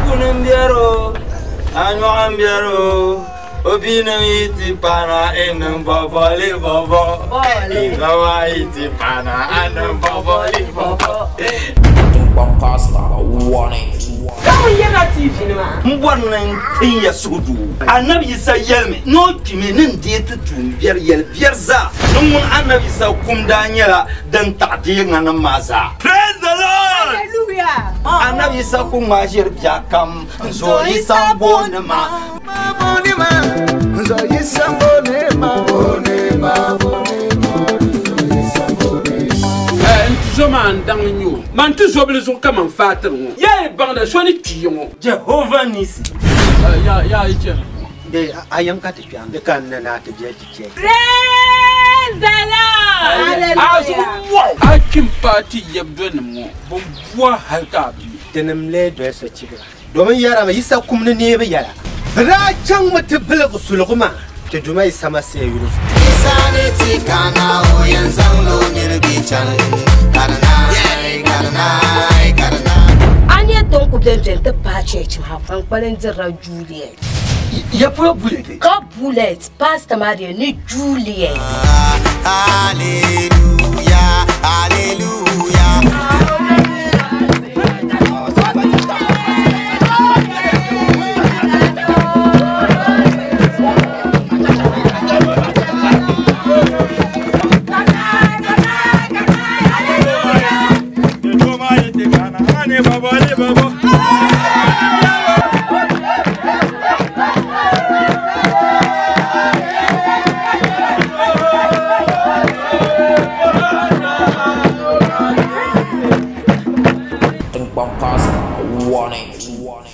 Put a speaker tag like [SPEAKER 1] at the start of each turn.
[SPEAKER 1] Kuni m-biɛri o, anyɔɣu m-biɛri o, o biinim yi ti paana i niŋ bɔbɔli bɔbɔ. Inɔwa yi ti paana a niŋ bɔbɔli bɔbɔ.
[SPEAKER 2] Ka ŋun yɛrila TV nima.
[SPEAKER 1] M bɔri ni n tin ya suhudoo. Anabi Yisa yɛlimi ni o kpimi ni n deei ti tuumbiɛri yɛli biɛri zaa. Ni ŋun Anabi Yisa kum daa nyɛla din taɣi deei ŋanim maa zaa. Praise the Lord!
[SPEAKER 2] Hallelujah!
[SPEAKER 1] Anabi Yisa ku ŋmaai ʒiri bia kam n zo Yisa booni ma.
[SPEAKER 3] N tuzo maa n daŋ n nyɛ o. Man tuzobili zuɣu ka man faatiri ŋɔ. Yaa yi baŋda so ni kpi ŋɔ.
[SPEAKER 1] Jehovah Nisi.
[SPEAKER 3] Yaa yi chɛna.
[SPEAKER 4] De a yɛm ka ti kpɛm di ka n na naa ti biɛli ti chɛ.
[SPEAKER 2] Praise the Lord!
[SPEAKER 3] A zuɣu wɔɣu. A kpi m paati yɛbdonim ŋɔ bɛn bua hali ka a bi mi.
[SPEAKER 4] Tinim lee doli sochibira domin yɛrimi Yisa kum ni neebu yɛla. Bɛ daa chaŋmi ti biligi suligu maa ti Duuma Yisa Masia yuli zuɣu.
[SPEAKER 2] A nyɛ din ku bɛn bɛni ti paai cheechi maa puuni kpalim dirila Juliet.
[SPEAKER 1] Ya polo bullet.
[SPEAKER 2] Ka bullet pastor maa deei ni Juliet.
[SPEAKER 5] Hallelujah, hallelujah.